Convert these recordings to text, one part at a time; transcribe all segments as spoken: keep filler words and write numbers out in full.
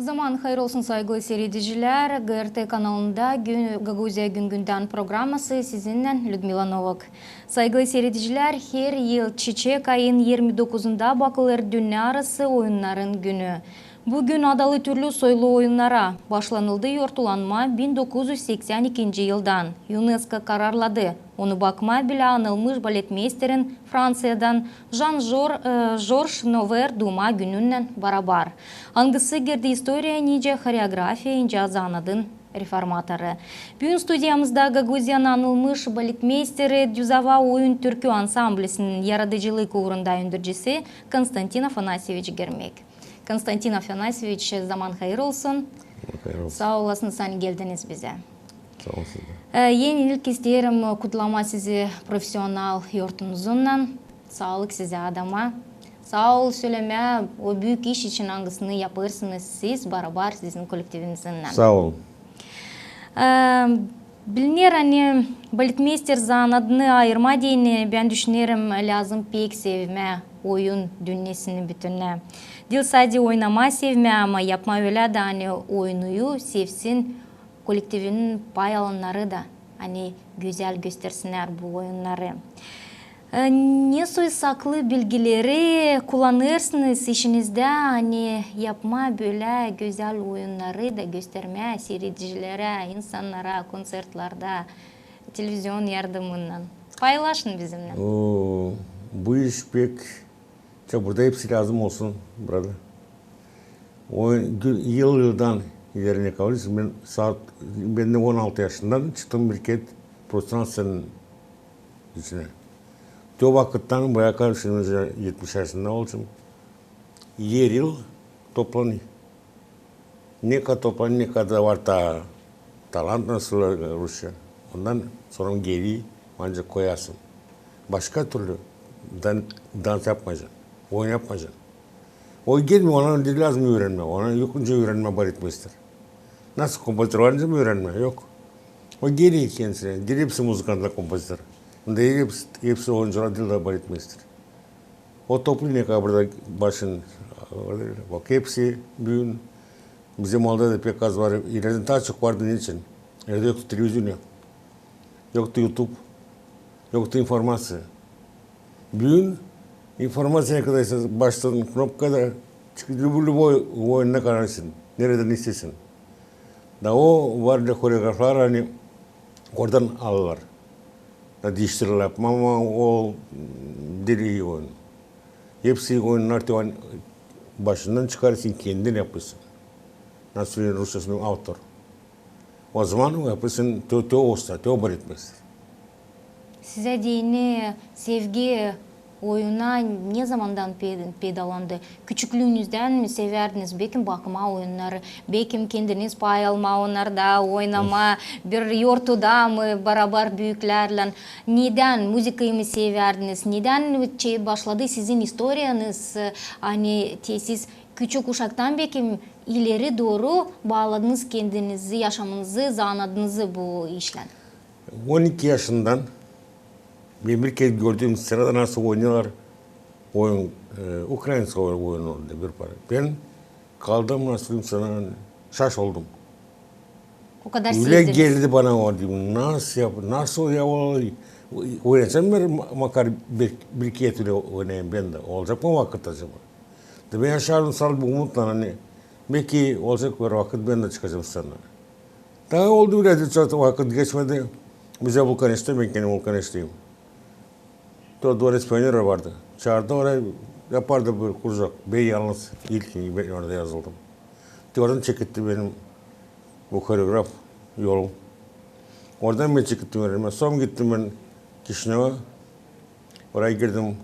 Zaman hayır olsun, saygılı siiredicilär. GRT kanalında gün, Gagauziya gün-gündän programması, sizinnän Lüdmila Novak. Saygılı siiredicilär, her yıl çiçek ayın irmi dokuzunda bakılêr Dünnä arası oyunnarın günü. Bu gün adalı türlü soylu oyunnara. Başlanıldı yortulanma bin dokuz üz seksän ikinci yıldan. UNESCO kararladı onu bakmaa bilä anılmış baletmeysterin Franţiyadan Jean-Jor-, e, Georges Nover duuma gününnän barabar, angısı girdi istoriyaya nicä horeografiya, incä zanaatın reformatorı. Büün studiyamızda Gagauziyanın anılmış baletmeysteri, Düz ava oyun türkü ansamblisinin yaradıcılık uurunda öndüricisi Konstantin Afanasyeviç Germek. Konstantin Afanasyeviç, zaman hayır olsun. Hayır olsun. Saa olasınız, ani geldiniz bizä. Saa olun siz dä. E, en ilk isteerim kutlamaa sizi profesional yortunuzunnan. Saalık sizä, adama. Saa ol sölemää o büük iş için, angısını yapêrsınız siz barabar sizin kollektivinizinnän. Saa olun. E, biliner, ani baletmeyster zanaadını ayırmaa deyni, bän düşünerim, lääzım pek sevmää oyun dünnesini bütünnä. Diil sade oynamaa sevmää, ama yapmaa ölä dä, ani oyunuyu sevsin kollektivinin pay alannarı da, ani gözäl göstersinnär bu oyunnarı. E, ne soy saklı bilgileri kullanêrsınız işinizdä, ani yapmaa bölä gözäl oyunnarı da göstermää siiredicilerä, insannara, konţertlerdä, televizion yardımınnan? Paylaşın bizimnän. O, bu iş pek Burada hepsi lääzım olsun burada. O gün, yıl-yıldan ileri ne kalırsa, bän saat, bän dä on altı yaşından çıktım bir kerä profesional sţenanın içinä. O vakıttan bu yana kadar şindi etmiş yaşında olacam. Er yıl toplanêr. Ne kadar toplanêr, ne kadar var ta talant, nasıl rusça. Ondan sora gerer ancak koyasın. Başka türlü dan-, dans yapmayacan, oyun yapmayacan. O gelmeer, ona diil lääzım üürenmää, ona yok nicä üürenmää baletmeyster. Nasıl kompozitor var nicä üürenmää, yok. O gerer kendisinä, diil hepsi muzıkantlar kompozitor. Diil hepsi, hepsi oyuncular diil dä baletmeyster. O toplanêr ne kadar burada başın, bak, hepsi büün bizim Moldovada pek az var. İleridän taa çok vardı, neçin? İleridän yoktu televizion, yoktu YouTube, yoktu informaţiya. Büün informaţiya ne kadar isteersin, baştan knopkada çıkêr, любой, любой oyun ne kadar isteersin, neredän isteersin. Da o var da horeograflar, ani oradan alêrlar. Da diiştirirlär. Ama o diil ii oyun. Hepsi oyunnar te başından çıkarêrsın, kendin yapêrsın. Nasıl rusçasını avtor. O zaman yapêrsın te, te usta, te baletmeyster. Sizä deyni sevgi oyuna ne zamandan pe-, peydalandı? Küçüklüünüzdän mi severdiniz, bekim, bakmaa oyunnarı, bekim, kendiniz pay almaa onnarda, oynamaa, bir yortuda mı barabar büüklärlän? Nedän muzıkayı mı severdiniz? Nedän çe-, başladı sizin istoriyanız? Ani te siz küçük uşaktan, bekim, ileri dooru baaladınız kendinizi, yaşamanızı, zanaadınızı bu işlän? On iki yaşından bän bir kerä gördüm sţenada nasıl oynêêrlar oyun, e, ukrainskaya oyun oldu bir para. Bän kaldım, nasıl söyleyim sana, şaş oldum. O kadar sevdiniz. Ölä geldi bana o, dedim, nasıl yap-, nasıl ya o, oynayacam bän ma-, makar bir, bir kerä ölä oynayım bän dä. Olacak mı vakıt acaba? Da bän yaşardım sade bu umutlan, ani bekim olacak bir vakıt bän dä çıkacam sţenaya. Da oldu ölä, çok vakıt geçmedi. Bizä vulkaneşteyim, bän kendim vulkaneşteyim. Te dvorets pionerov vardı. Çaardı oraya, yapardı bir kružok. Bän yalnız ilk bän orada yazıldım. Te oradan çeketti benim bu horeograf yolum. Oradan bän çekettim öğrenmää. Sora gittim bän Kişineva. Oraya girdim,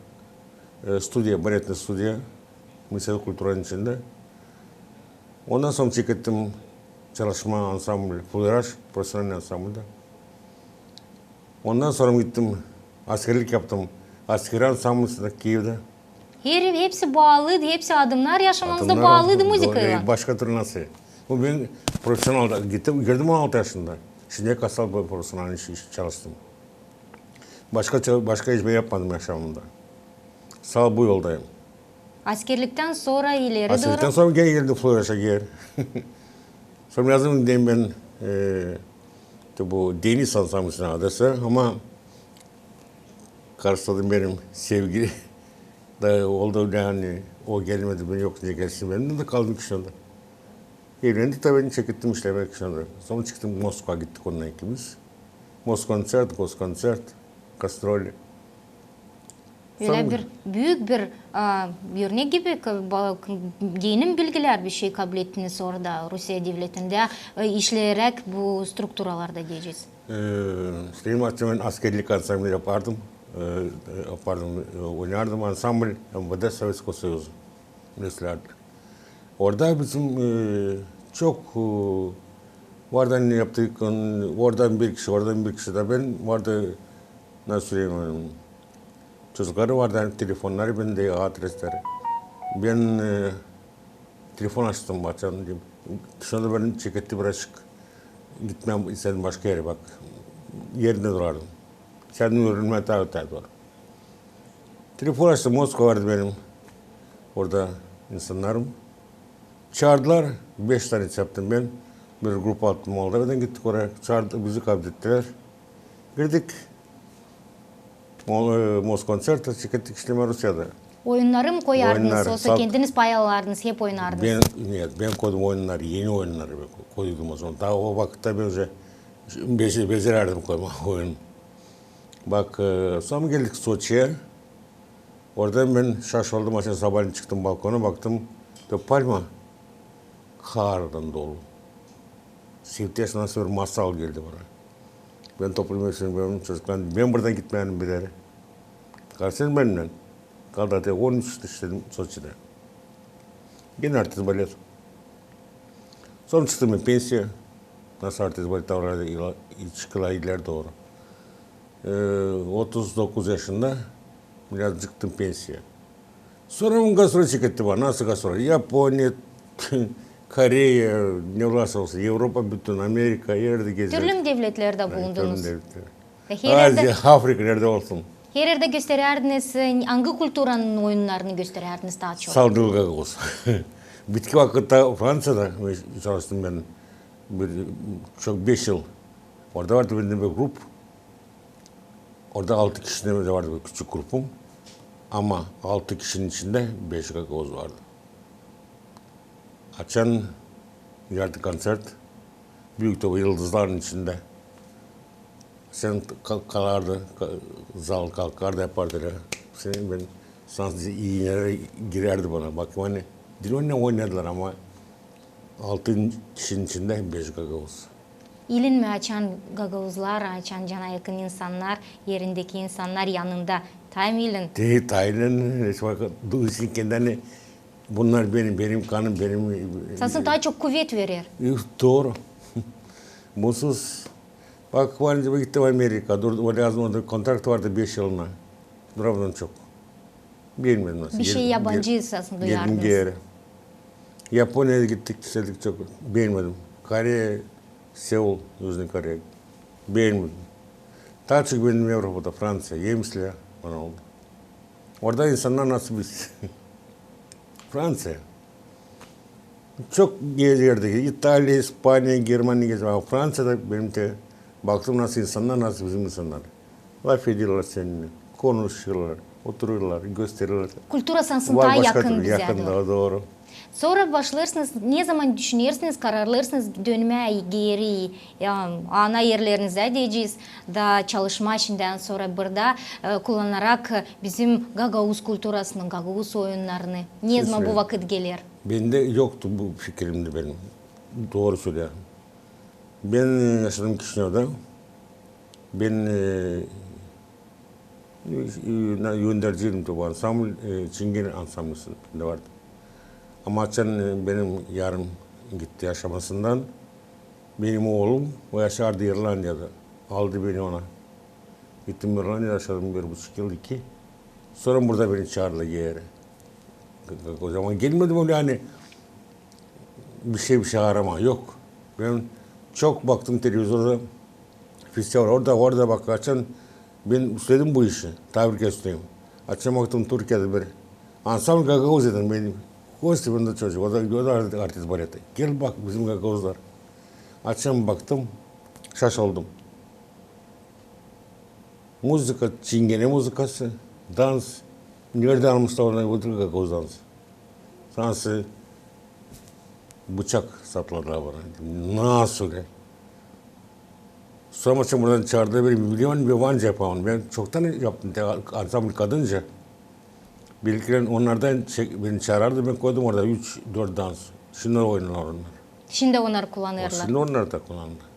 e, studiya, baletnaya studiya, Ministerstvo kulturanın içindä. Ondan sora çekettim çalışmaa ansambl Fuleraj, profesionalnıy ansamblda. Ondan sora gittim, askerlik yaptım askeri ansamblda Kievdä. Her, hepsi baalıydı, hepsi adımnar yaşamanızda baalıydı muzıkaylan. Başka türlü nasıl? Bu bän profesionalda gittim, girdim on altı yaşında. Şindi kasal bu profesionalnıy iş, iş çalıştım. Başka ça-, başka iş bän yapmadım yaşamamda. Sade bu yoldayım. Askerliktän sora ileri dooru? Askerliktän sora genä geldim Floreşa geeri. Sora lääzım gideyim bän, e, te bu Deniz ansamblısına Odesa, ama karşıladı benim sevgili. Da oldu, yani, o gelmedi, bän yok, ne gelsin benim, da kaldım Kişinövda. Evlendi, tabii, çekettim işlemää Kişinövda. Sora çıktım Moskvaya, gittik onunnan ikimiz. Moskontserto, Goskontserto, gastroli. Ölä bir büük bir, a, örnek gibi, ka-, ba-, k-, genim bilgilär, bir şey kabul ettiniz orada, Rusiya devletindä, e, işleyeräk bu strukturalarda deyecez. E, Süleyman Atçı, bän askerlik ansambli yapardım. E, e, yapardım, e, oynardım ansambl M V D Sovetskoy Soyuzu. Mesela. Orada bizim, e, çok, e, vardı ne yaptık, on-, oradan bir kişi, oradan bir kişi da bän vardı, nasıl söyleyim, çocukları vardı, telefonnarı bendä, adresleri. Bän, e, telefon açtım, açan, dedim. Sora bän çeketti birazcık. Gitmää istedim başka erä, bak. Erindä durardım. Kendim üürenmää taa ötää dooru. Telefon açtım, Moskva vardı benim orada insannarım. Çaardılar, beş tanesi yaptım bän. Bir grupa attım Moldovaydan, gittik oraya. Çaardı, bizi kablettilär. Girdik. Mo-, e, Moskontserto, çekettik işlemää Rusiyada. Oyunnarı mı koyardınız, osa kendiniz paylaşardınız, hep oynardınız? Bän, нет, bän koydum oyunnarı, eni oyunnarı bän ko-, koydum o zaman. Taa o vakıtta bän уже bece-, becerärdim koymaa oyun. Bak, e, sora geldik Soçiya. Oradan bän şaşaldım, açan sabaalän çıktım balkona, baktım, da palma kardan dolu. Sivtesä nasıl bir masal geldi bana. Bän topladım hepsini, bän çocuklara dedim, bän buradan gitmeerim bir erä. Kalsın bennän. Kaldı tek on üç işledim Soçida. Genä artist balet. Sora çıktım bän pensiya. Nasıl artist balet, orada çıktılar ileri dooru. E, otuz dokuz yaşında biraz çıktım pensiya. Sora bän gastrol çeketti bana. Nasıl gastrol? Yaponiya, Koreya, ne olursa olsun, Evropa bütün, Amerika, her erdä gezdim. Türlü mü devletlerdä bulundunuz? Türlü devletlerdä. Aziya, Afrika, neredä olsun. Her erdä gösterärdiniz, e, angı kulturanın oyunnarını gösterärdiniz taa çok? Saldırı gagauz. Bitki vakıtta Fransiyada çalıştım bän bir, çok, beş yıl. Orada vardı bendä bir grup. Orada altı kişi dä vardı bir küçük grupum. Ama altı kişinin içindä beş gagauz vardı. Açan yardım konţert, büük tabii, yıldızların içindä. Sän ka-, kalardı, ka-, zal kalkardı, yapardı ölä. Sän, bän sansın ii erä girärdi bana. Bak, ani, diil oynaa-, oynadılar, ama altı kişinin içindä beş gagauz. İlin mi, açan gagauzlar, açan cana yakın insannar, erindeki insannar yanında? Taa mı ilin? Te-, taa ilin, hiç vakıt, duysun kendini, bunnar benim, benim kanım, benim. Sansın taa çok kuvet verer. E, dooru. Bunsuz, bak, var, gittim Amerika, durdum, orada yazdım, orada kontrakt vardı beş yılına. Duramdım çok. Begenmedim nasıl. Bir şey yabancı esasında duyardınız. Geldim geeri. Yaponiyaya gittik, işledik çok. Begenmedim. Koreya, Seul, Yujnıy Koreya. Begenmedim. Taa çok begendim Evropada, Fransiya, emsiler bana oldu. Orada insannar nasıl biz. Fransiya. Çok gezerdik. İtaliya, İspaniya, Germaniya gezerdik. Ama Fransiyada benim te baktım nasıl insannar, nasıl bizim insannar. Lafedilär seninnän, konuşêrlar, oturêrlar, gösterilär. Kultura sansın taa yakın bizä. Yakın, dooru. Sora başlêêrsınız, ne zaman düşünersiniz, kararlêêrsınız dönmää geeri, ya, ana erlerinizä deyecez, da çalışmaa şindän sora burada, e, kullanarak, e, bizim gagauz kulturasını, gagauz oyunnarını? Ne zaman bu vakıt geler? Bendä yoktu bu fikirimdä benim. Dooru söleyim. Bän, e, yaşadım Kişinövda. Bän, e, e, na-, önderciydim bu ansambl, e, Çingene ansamblısında vardı. Ama açan, e, benim yarım gitti yaşamasından, benim oolum, o yaşardı İrlandiyada. Aldı beni ona. Gittim İrlandiyada, yaşadım bir buçuk yıl, iki. Sora burada beni çaardılar geeri. O zaman gelmedim ölä, ani bir şey, bir şey aramaa. Yok. Bän çok baktım televizorda, festival orada, orada bak, açan bän üstledim bu işi, taa bir kerä üstledim. Açan baktım Türkiyada bir Ansambl Gagauziyadan benim. Kostya, bendä çocuk. O da, o da artist baleta. Gel bak bizim gagauzlar. Açan baktım, şaşıldım. Muzıka, çingene muzıkası, dans. Neredä almışlar onu, o da gagauz dansı. Dansı bıçak sapladılar bana. Nasıl öyle? Sora açan buradan çaardılar beni, bilemem, bän var nicä yapamam. Bän çoktan yaptım, te, ansambl kadınca. Belki onnardan çek-, beni çaarardı, bän koydum orada üç, dört dans. Şindi oynêêrlar onnar. Şindi onnarı kullanêrlar. Şindi onnarı da kullanêrlar.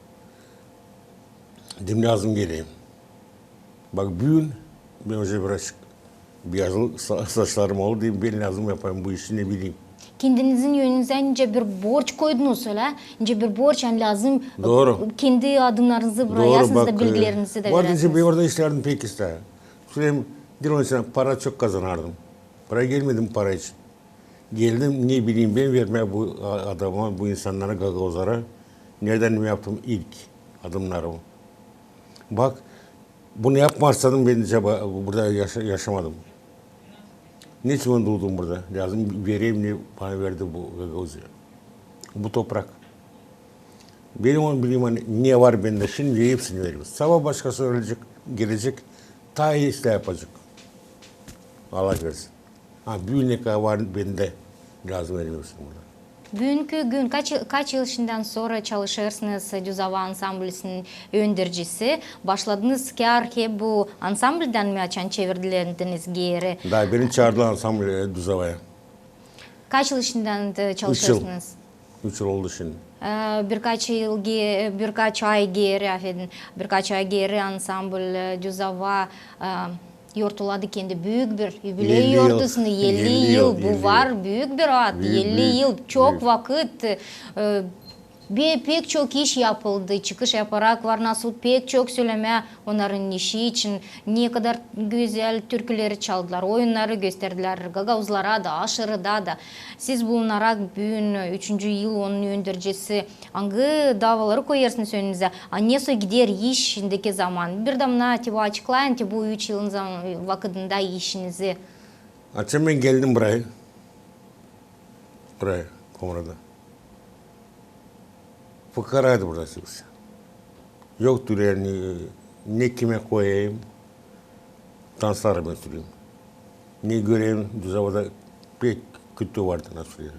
Dedim, lääzım geleyim. Bak, büün bän uje birazcık beyazlık sa-, saçlarım oldu, dedim, bän lääzım yapayım bu işi, ne bileyim. Kendinizin önünüzä nicä bir borç koydunuz, ölä? Nicä bir borç, ani lääzım, e, kendi adımnarınızı burayasınız da, e, bilgilerinizi dä veräsiniz. Dooru. Bak, vardı nicä, bän orada işlärdim pek islää. Sölemeyim, diil onun için, para çok kazanardım. Buraya gelmedim para için. Geldim, ne bileyim bän, vermää bu a-, adama, bu insannara, gagauzlara, neredän bän yaptım ilk adımnarımı. Bak, bunu yapmasaydım, bän nicä ba-, burada yaşa-, yaşamadım. Neçin bän duudum burada? Lääzım vereyim, ne bana verdi bu Gagauziya. Bu toprak. Benim onu bileyim, ani ne var bendä şindi, hepsini vereyim. Sabaa başkası ölecek, gelecek, taa ii islää yapacek. Allah versin. Ha, büün ne kadar var bendä, lääzım vereyim hepsini burada. Büünkü gün, kaç, kaç yıl şindän sora çalışêrsınız Düzova ansamblisinin öndercisi? Başladınız kär hep bu ansamblidän mi, açan çevirdilerdiniz geeri? Da, beni çaardılar ansambl, e, Düzovaya. Kaç yıl şindän, e, çalışêrsınız? Üç yıl. Üç yıl oldu şindi. E, birkaç yıl ge-, birkaç ay geeri, afedin, birkaç ay geeri ansambl, e, Düzova, e, yortuladı kendi büük bir yubiley yortusunu, elli yıl. Elli yıl, elli yıl. Bu var büük bir ad, elli yıl, çok vakıt, e, pek çok iş yapıldı, çıkış yaparak var nasıl pek çok sölemää onnarın işi için, ne kadar gözäl türküleri çaldılar, oyunnarı gösterdilär gagauzlara da, aşırıda da. Siz bulunarak büün üçüncü yıl onun öndercisi, angı davaları koyêrsınız önünüzä? A nesoy gider iş şindiki zaman? Bir damnaa te bu açıklayın, te bu üç yılın zam-, vakıdında işinizi. Açan bän geldim buraya. Buraya, Komrada. Fıkaraydı burada hepsi. Yoktu yani, ne kimä koyayım, dansları bän süreyim. Ne göreyim, Düzovada pek kötü vardı, nasıl süreyim.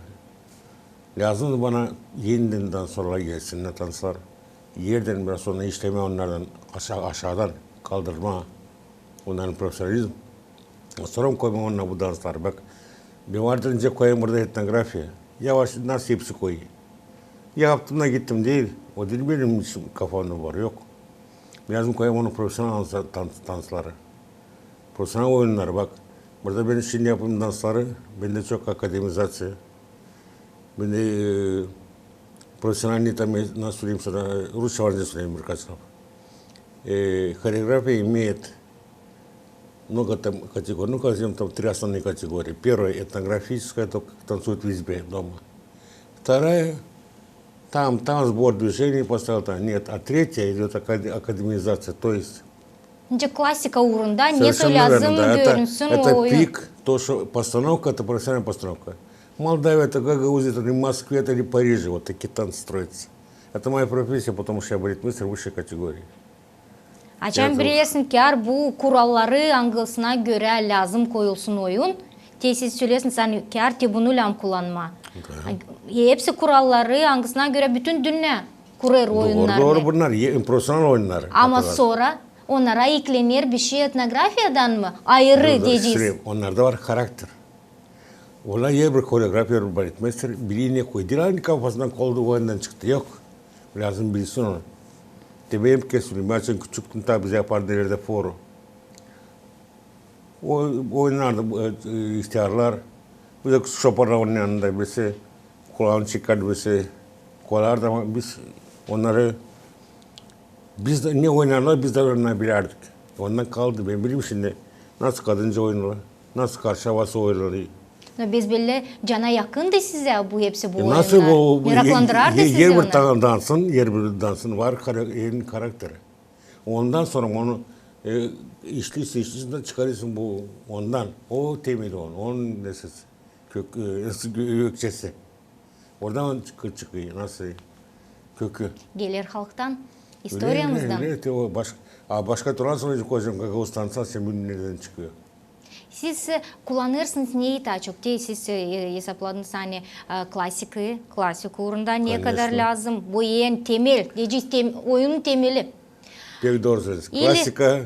Lääzımdı bana enidän dansörlär gelsin, ne danslar. Erdän biraz sora işlemää onnardan aşa-, aşaadan kaldırmaa onnarın profesionalizm. Sora koymaa onnar bu dansları. Bak, bän vardı nicä koyayım burada etnografiya. Ya var, nasıl hepsi koyayım. Ya yaptım da gittim, diil. O diil benim için kafamda var, yok. Lääzım koyayım onu profesional dans-, dans-, dansları. Profesional oyunnarı, bak. Burada bän şindi yapayım dansları, bendä çok akademizaţiya. Bendä, e, profesionalnıy, tam, e, nasıl söleyim sana, e, rusça var, ne söleyim birkaç laf. E, хореография имеет много там категорий, ну, скажем, там три основные категории. Первая — этнографическая, то, как танцуют в избе дома. Вторая — там, там сбор движений поставил, там нет. А третья идёт акаде-, академизация, то есть Nicä klasika uurunda, nesoy lääzım görünsün o oyun. Совершенно верно, да. Это, это пик, то, что постановка, это профессиональная постановка. Молдавия, это Гагаузия, это не Москве, это не Париже, вот такие танцы строятся. Это моя профессия, потому что я балетмейстер высшей категории. Açan bilersin, kär bu kuralları, angısına görä lääzım koyulsun oyun, te siz söleersiniz, ani kär te bunu lääzım kullanmaa. Da. Hepsi kuralları, angısına görä bütün dünnä kurêr oyunnarını. Dooru, dooru, bunnar e, profesional oyunnarı. Ama sora onnara eklener bişey etnografiyadan mı? Ayırı deyecez. Dur, dur, süreyim. Onnarda var karakter. Olar herbir koreograf, herbir baletmeyster biler ne koyêr. Diil ani kafasından koldu o ondan çıktı. Yok. Lääzım bilsin onu. Te benim kesimde, bän açan küçüktim, taa bizä yapardı nelerdä foru. O, oynardı bu, e, ihtärlar. Bir dä şoparlar onun yanında birisi kulaağını çıkardı, birisi koyardı, ama biz onnarı, biz dä ne oynarlar, biz dä oynaa bilärdik. Ondan kaldı, bän bileyim şindi nasıl kadınca oynarlar, nasıl karşı havası oynarlar. No, bes bellä, cana yakındı sizä bu hepsi bu oyunnar? E, nasıl bu, bu, meraklandırardı sizi onnar? Herbir dansın, herbir dansın var kara-, en karakteri. Ondan sora onu E, işleysin, işleysin da çıkarırsın bu ondan. O temeli onun, onun nesesi, kök, e, nasıl gö-, gökçesi. Oradan çıkı-, çıkıyor, nasıl kökü. Geler halktan, istoriyamızdan. Öyle, öyle, öyle, o baş-, a başka türlü nasıl olacak hocam, gagauz tanıtsa, sen bilmiyorsun nereden çıkıyor. Siz, e, kullanêrsınız neyi taa çok? Te siz, e, esapladınız, ani, e, klasika, klasika uurunda ne kadar lääzım? Bu en temel, deyecez, tem-, oyunun temeli. Pek dooru söleersin. Klasika,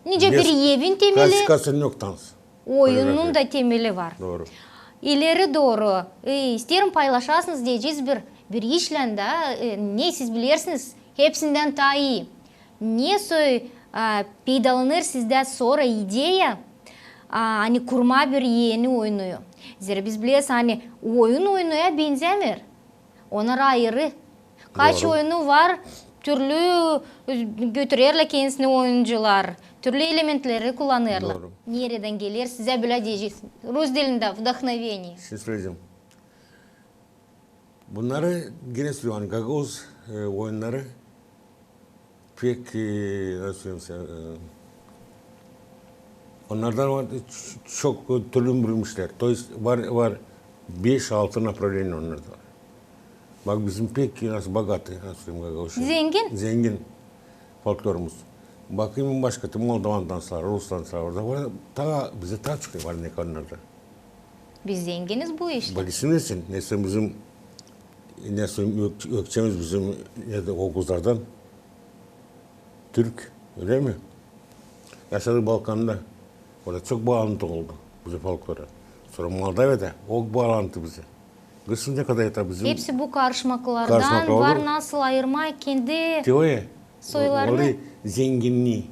nicä bir evin temeli, klasika, sän yok dans. Oyunun da temeli var. Dooru. İleri dooru, e, isteerim paylaşasınız, deyecez, bir, bir işlän da, e, ne siz bilersiniz hepsindän taa ii. Nesoy, a, peydalanêr sizdä sora ideya, a, ani kurmaa bir eni oyunuyu. Zerä biz bileriz, ani oyun oyunuya benzämeer. Onnar ayırı. Kaç oyunu var, türlü, e, götürerlär kendisini oyuncular, türlü elementleri kullanêrlar. Neredän geler sizä bölä deyecez, rus dilindä вдохновение? Şindi söleyecäm. Bunnarı genä söleyim, ani gagauz, e, oyunnarı pek, e, nasıl söleyim, e, onnardan var, ç-, çok türlü bölünmüşlär. То есть var, var beş-altı направление onnarda var. Bak, bizim pek, nasıl, bogatı, nasıl söleyim, gagauz. Zengin? Zengin folklorumuz. Bakayım başka, te moldovan dansları, rus dansları orada var. Taa, bizä taa çok var ne kadar onnarda. Biz zenginiz bu iştä. Bak, isim nesin? Nesin bizim, nesin ök-, ökçemiz bizim, ne dä, oguzlardan. Türk, ölä mi? Yaşadı Balkanda. Orada çok baalantı oldu bizim folklora. Sora Moldaviyada o baalantı bizä. Görürsün, ne kadar da bizim... Hepsi bu karışmaklardan var nasıl ayırmaa kendi soylarını. Teoriya. Olayı zenginni,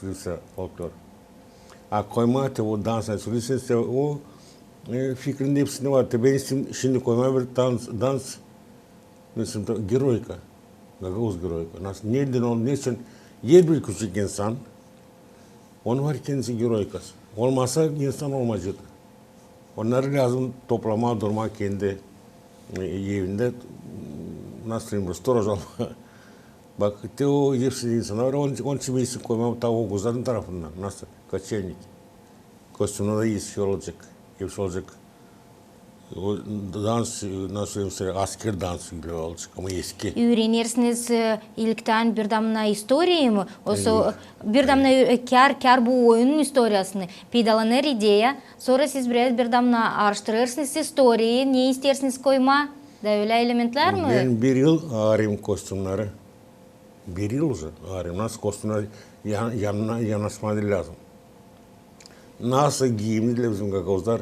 şurası folklor. A koymaa te o dans, şurası o, e, fikrin hepsindä var. Te bän isteerim şindi koymaa bir dans, dans, mesela, geroika. Gagauz geroika. Nasıl, neredän ol, neçin, herbir küçük insan, onun var kendisi geroikası. Olmasa, insan olmayacek. Onnarı lääzım toplamaa, durmaa kendi, e, evindä, nasıl diyeyim, stora olmaa. Bak, te o hepsi insannar, onun, onun için bän isteerim koymaa taa oguzların tarafından, nasıl, кочевник. Kostümnär da eski olacek, hepsi olacek. O dans, nasıl söyleyeyim, asker dansı gibi olacek, ama eski. Üürenersiniz, e, ilktän bir damna istoriyayı mı? Osa bir damna, e, kär, kär bu oyunun istoriyasını. Peydalanêr ideya, sora siz biraz bir damna aaraştırêrsınız istoriyayı, ne isteersiniz koymaa, da ölä elementlär mi? Bän bir yıl aarêêrım kostümneri. Bir yıl уже aarêêrım, nasıl kostümneri yan-, yanına yanaşmaa lääzım. Nasıl giyimlilär bizim gagauzlar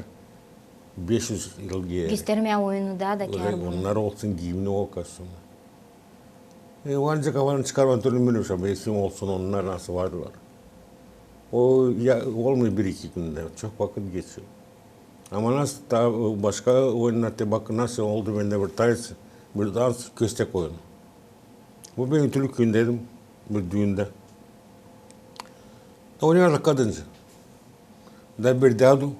beş üz yıl geeri. Göstermää oyunu taa da kär bunu. Onnar olsun giyimli o kostümnär. E, ancak havanı çıkarmaa türlü bilmemişim, ama isim olsun, onnar nasıl vardılar. O ya, olmuyor bir-iki gündä, çok vakıt geçiyor. Ama nasıl taa başka oyunnar, te bak, nasıl oldu bendä bir tans, bir dans, köstek oyunu. Bu bän Ütülü küüyündäydim bir düündä. Oynêêrdık kadıncı. Da bir dä oldu.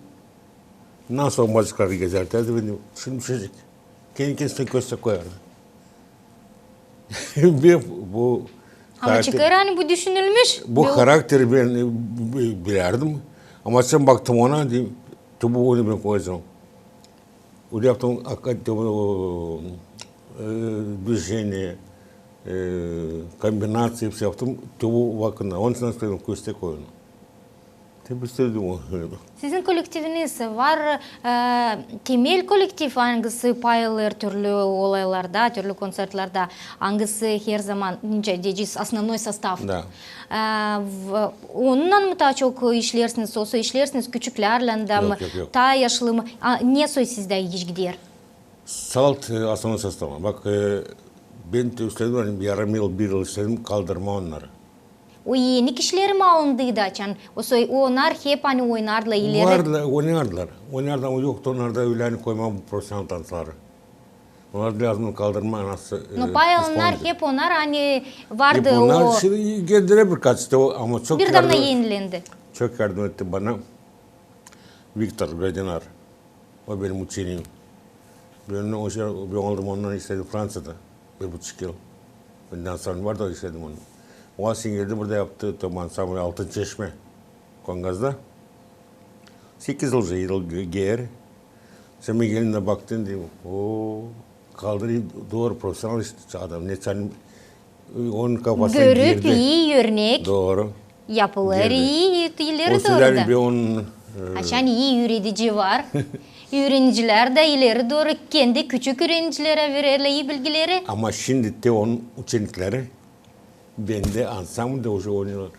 Nasıl o bacakları gezärdi, dedim, şindi düşecek. Kendi kendisini köstek koyardı. Ama çıkêr, ani bu düşünülmüş. Bu harakteri bän, e, bi-, bilärdim. Ama sän baktım ona, dedim, te bu oyunu bän koyacam. Öyle yaptım, hakikaten, o, e, движение, e, комбинации hepsi yaptım. Te bu vakıttan, onun için söledim, köstek oyunu. Te bu söledim o. Sizin kollektiviniz var, e, temel kollektiv, angısı paylaşêr türlü olaylarda, türlü konţertlerdä, angısı her zaman, nicä deyecez, основной состав. Da. E, v-, onunnan mı taa çok işleersiniz, osa işleersiniz küçüklärlän dä mi, taa yaşlı mı? A, ne soy sizdä iş gider? Salt, e, основной состава. Bak, e, bän te işledim, ani yarım yıl, bir yıl işledim, kaldırmaa onnarı. O eni kişileri mi alındı da açan, osa onnar hep ani oynardılar ileri? Vardılar, oynardılar. Oynardılar, ama yoktu onnarda ölä, ani koymaa bu profesional tansları. Onnar lääzım kaldırmaa, nasıl, e, no, pay alınnar hep onnar, ani vardı o. Hep onnar, şindi geldi birkaç, te o, ama çok yardım etti. Bir damna enilendi. Çok yardım etti bana Viktor Godinar. O benim uçeniyim. Bän onu, o şey, bän aldım ondan, işledim Franţiyada bir buçuk yıl. Bendän sora vardı, işledim onu. Ondan sora geldi burada yaptı tam ansambl Altın Çeşme Kongazda. Sekiz yıl, yıl ge-, geeri. Sora bän geldim dä baktım, dedim, o, Kaldır dooru profesional adam. Ne çan, onun kafasına görüp girdi. İi örnek. Dooru. Yapılêr girdi. İi, ileri dooru da. O sürä bir on, e, açan ii üüredici var. Üürenicilär dä ileri dooru kendi küçük üürenicilerä vererlär ii bilgileri. Ama şindi te onun uçenikleri bendä ansamblda uje oynêêrlar.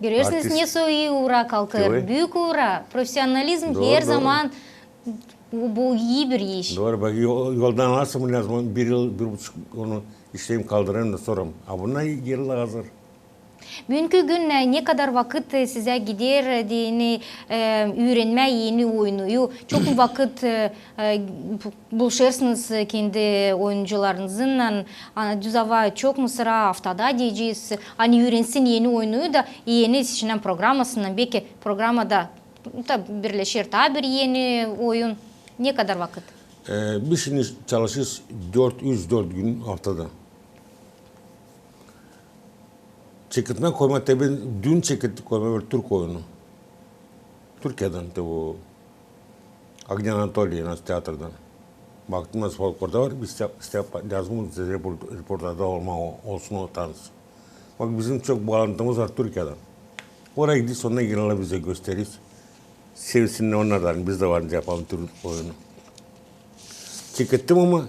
Görersiniz, ne soy ii uura kalkêr. Büük uura, profesionalizm her zaman bu, bu ii bir iş. Dooru, bak, yol-, yoldan alasın, lääzım bir yıl, bir buçuk onu işleyim, kaldırayım da sora. A bunnar geerä hazır. Büünkü gün, e, ne kadar vakıt, e, sizä gider, e, deyni, e, üürenmää eni oyunu? Çok mu vakıt, e, e, bu-, buluşêrsınız, e, kendi oyuncularınızınnan, a, düz ava çok mu sıra aftada deyecez, ani üürensin eni oyunu da eni seçilän programasından, beki programada da birleşer taa bir eni oyun. Ne kadar vakıt? E, biz şindi çalışêrız dört, üç-dört gün aftada. Çeketmää koymaa, te bän dün çekettik koymaa bir türk oyunu. Türkiyädän te bu Agni Anatoliev, nasıl teatrdan. Baktım, nasıl folklorda var, biz te-, te-, lääzım report-, reportajda olmaa, o-, olsun o tans. Bak, bizim çok baalantımız var Türkiyädän. Oraya gidiyoruz, onnar gelärlär, bizä gösterer. Sevinsinnär onnar da, biz dä var, yapalım türk oyunu. Çekettim ama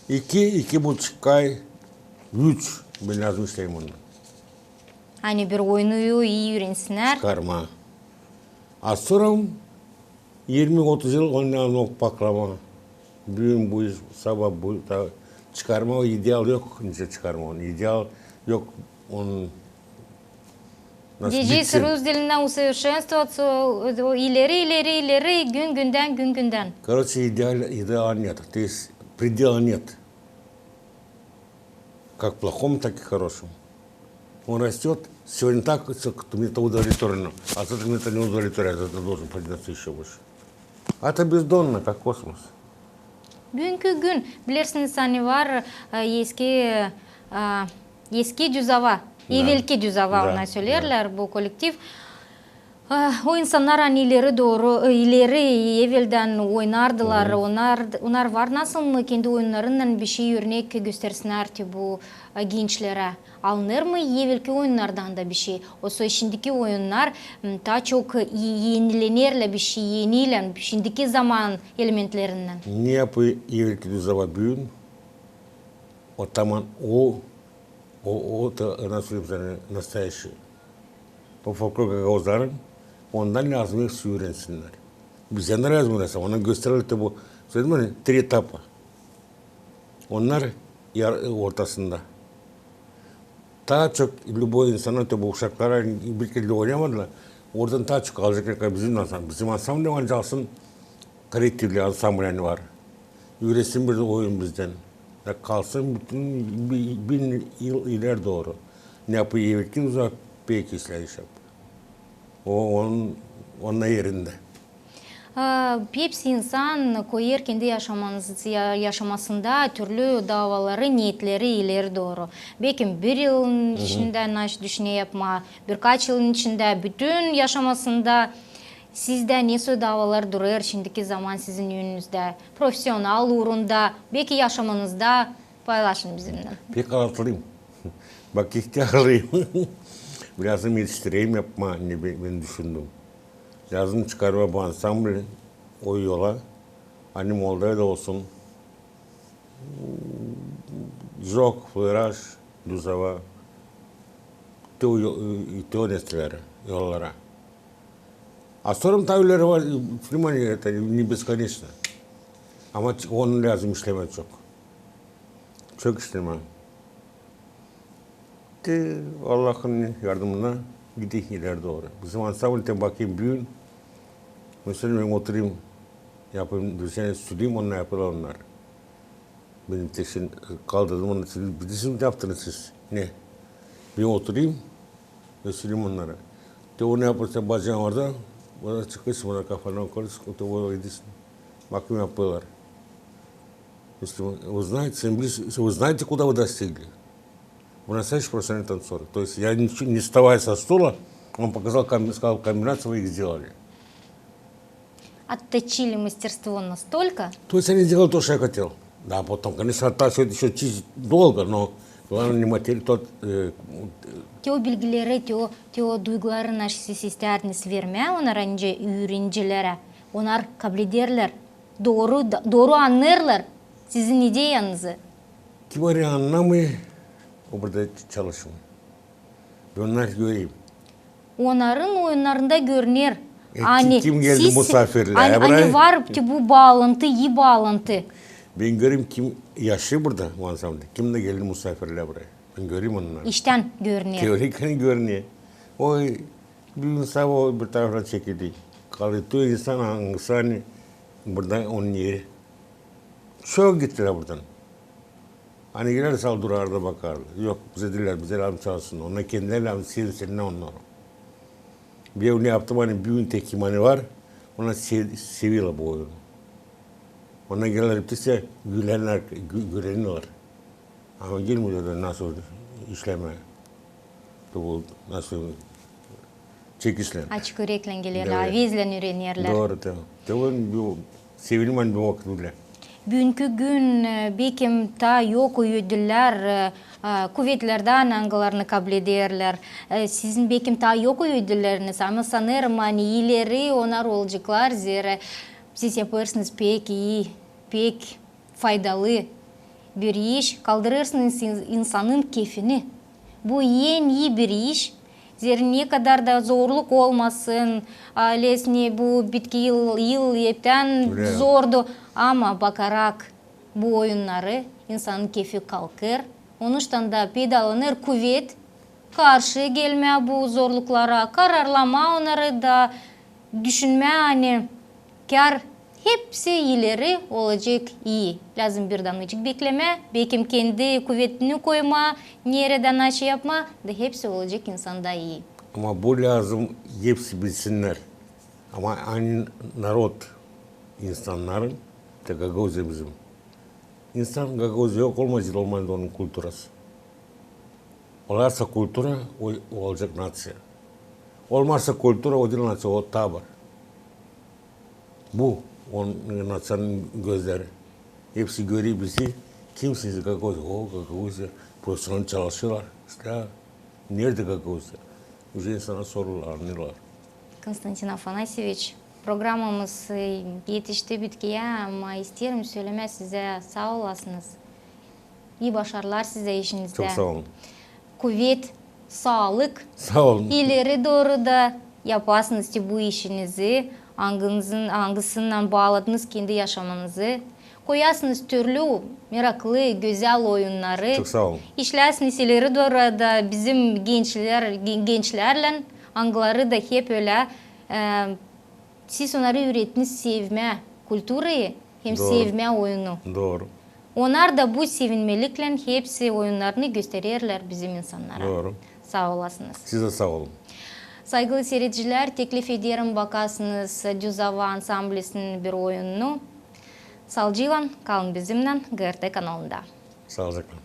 iki, iki buçuk ay, üç, bän lääzım işleyim onunnan. Ani bir oyunu ii üürensinnär. Çıkarmaa. A sora irmi-otuz yıl onu lääzım paklamaa. Büün bu iş, sabaa bu, ta, çıkarmaa, o ideal yok, nicä çıkarmaa onu. İdeal yok, onun nasıl deyecez, bitsin. Rus dilindän усовершенствоваться, o, o ileri, ileri, ileri, gün gündän, gün gündän. Короче, идеал, идеала нет, то есть предела нет. Как в плохом, так и в хорошем. Он растёт, сегодня так, что мне это удовлетворено, а завтра мне это не удовлетворяет, это должен подняться ещё выше. А это бездонно, как космос. Büünkü gün, bilersiniz, ani var, e, eski, e, eski düz ava, evelki düz ava, ona söleerlär, bu kollektiv. Ah, o insannar, ani ileri dooru, e, ileri, eveldän oynardılar, onnar, onnar var nasıl mı kendi oyunnarınnan bişey örnek göstersinnär te bu, e, gençlerä? Alınêr mı evelki oyunnardan da bişey? Osa şindiki oyunnar, m, taa çok, e, enilenerlär bişey, enilenerlär şindiki zaman elementlerindän. Ne yapêr evelki düz ava büün? O taman o, o, o, ta, nasıl söleerim sana, настоящий. O folklor gagauzların, ondan lääzım hepsi üürensinnär. Bizä dä lääzım üürensin, onnar gösterer te bu, söledim ani, три этапа. Onnar yar-, ortasında. Taa çok любой insana, te bu uşaklara bir kerä oynamadılar, oradan taa çok alaceklar, bizim ansambl, bizim ansambl var, çalsın kollektivlär, ansambl ani var. Üürensin bir oyun bizdän. Ya kalsın bütün bi-, bin yıl ileri dooru. Ne yapêr evelki düz ava, pek islää iş yapêr. O, onun, onun erindä. E, hepsi insan koyêr kendi yaşamanız-, ya-, yaşamasında türlü davaları, neetleri ileri dooru. Beki bir yılın içindä nasıl düşüner yapmaa, birkaç yılın içindä, bütün yaşamasında sizdä ne soy davalar durêr şindiki zaman sizin önünüzdä, profesional uurunda, beki yaşamanızda, paylaşın bizimnän. Pek aalatlıyım. Bak, ihtärlıyım. Biraz da etiştireyim yapmaa, ne bi-, bän düşündüm. Lääzım çıkarmaa bu ansambli o yola, ani Moldovada olsun. Джок, Флераж, Дюз ава. Te o yo-, te o nesnelär, yollara. A sora taa ileri var, внимание, это не бесконечно. Ama ç-, onu lääzım işlemää çok. Çok işlemää. Te Allahın yardımına gidecez ileri dooru. Bizim ansambl, te bakayım büün. Mesela bän oturayım, yapayım, düşüneyim, söleyim, onnar yapêrlar onnar. Bän te şindi kaldırdım onu, siz, bizim ne yaptınız siz? Ne? Bän oturayım, söleyim onnara. Te onu yapêrsın, bacaan orada, bana çıkêrsın, bana kafanı koyêrsın, te o gidersin. Bakayım, yapêrlar. Если вы, вы знаете, вы знаете, куда вы достигли? Вы настоящий профессиональный танцор. То есть я не, не вставая со стула, он показал, ком-, сказал комбинацию, вы их сделали. Отточили мастерство настолько. То есть я не сделал то, что я хотел. Да, потом, конечно, оттачивать еще чуть долго, но главное не материал тот. Э, Te o bilgileri, te o, te o duyguları naşi siz istärdiniz vermää onnara, nicä üürencilerä. Onnar kablederlär, dooru, dooru annêêrlar sizin ideyanızı. Kim arıı annamêêr, o burada çalışmêêr. Bän onnarı görerim. Onnarın oyunnarında görüner. E, ani kim geldi siz, musafirlää, ani, ani var te bu baalantı, ii baalantı. Bän görerim, kim yaşêêr burada, bu ansamblä. Kim dä geldi musafirlää buraya. Bän görerim onnarı. İştän görüner. Teorikten görüner. O bir insan o bir tarafına çekildi. Kaldı o insan, angısı ani burada onun eri. Çok gittilär buradan. Ani geler sal durardı, bakardı. Yok, bize diil, bize lääzım çalışsın. Onnar kendileri lääzım, sev-, sevinä onnar. Bän onu yaptım, ani büün tek kim ani var, onnar se-, severlär bu oyunu. Onnar geler, hepsi gülärlär, gü-, gülärlär. Ama gelmeer dä nasıl işlemää. Bu nasıl çekişlär. Açık üreklän gelerlär, avezlän üürenerlär. Dooru, tamam. Tamam, bu sevinim ani bu vakıt bilä. Büünkü gün, e, bekim taa yok ödüllär, e, e, kuvetlerdän, angılarını kablederlär. E, sizin bekim taa yok ödülleriniz, ama sanêrım, ani ileri onnar olaceklar, zerä siz yapêrsınız pek ii, pek faydalı bir iş, kaldırêrsınız in-, insanın kefini. Bu en ii bir iş. Zerä ne kadar da zorluk olmasın, ailesini bu bitki yıl, yıl heptän zordu. Ama bakarak bu oyunnarı, insanın kefi kalkêr. Onuştan da peydalanêr kuvet, karşı gelmää bu zorluklara, kararlamaa onnarı da düşünmää, ani kär hepsi ileri olacek ii. Lääzım bir damnacık beklemää, bekim kendi kuvetini koymaa, neredän aşaa yapmaa, da hepsi olacek insanda ii. Ama bu lääzım hepsi bilsinnär. Ama ani narod insannarın, te Gagauziyada bizim. İnsan Gagauziyada yok olmaz, olmaz onun kulturası. Olarsa kultura, o, olacek naţiya. Olmazsa kultura, o diil naţiya, o tabor. Bu, on, naţiyanın gözleri. Hepsi görer bizi, kimsiniz Gagauziya? O, Gagauziya, profesional çalışêrlar. İştä, neredä Gagauziya? Uje insana sorêrlar, annêêrlar. Konstantin Afanasyeviç, programamız, e, etişti bitkiyä, ama isteerim sölemää sizä saa olasınız. İi başarılar sizä işinizdä. Çok saa olun. Kuvet, saalık. Saa olun. İleri dooru da yapasınız te bu işinizi, angınızın, angısınnan baaladınız kendi yaşamanızı. Koyasınız türlü meraklı, gözäl oyunnarı. Çok saa olun. İşläsiniz ileri dooru da bizim gençlär, gen-, gençlärlän, angıları da hep ölä, e, siz onnarı üürettiniz sevmää kulturayı hem sevmää oyunu. Dooru. Onnar da bu sevinmeliklän hepsi oyunnarını göstererlär bizim insannara. Dooru. Saa olasınız. Siz dä saa olun. Saygılı siiredicilär, teklif ederim bakasınız Düz ava ansamblisinin bir oyununu. Saalıcaklan kalın bizimnän GRT kanalında. Saalıcaklan.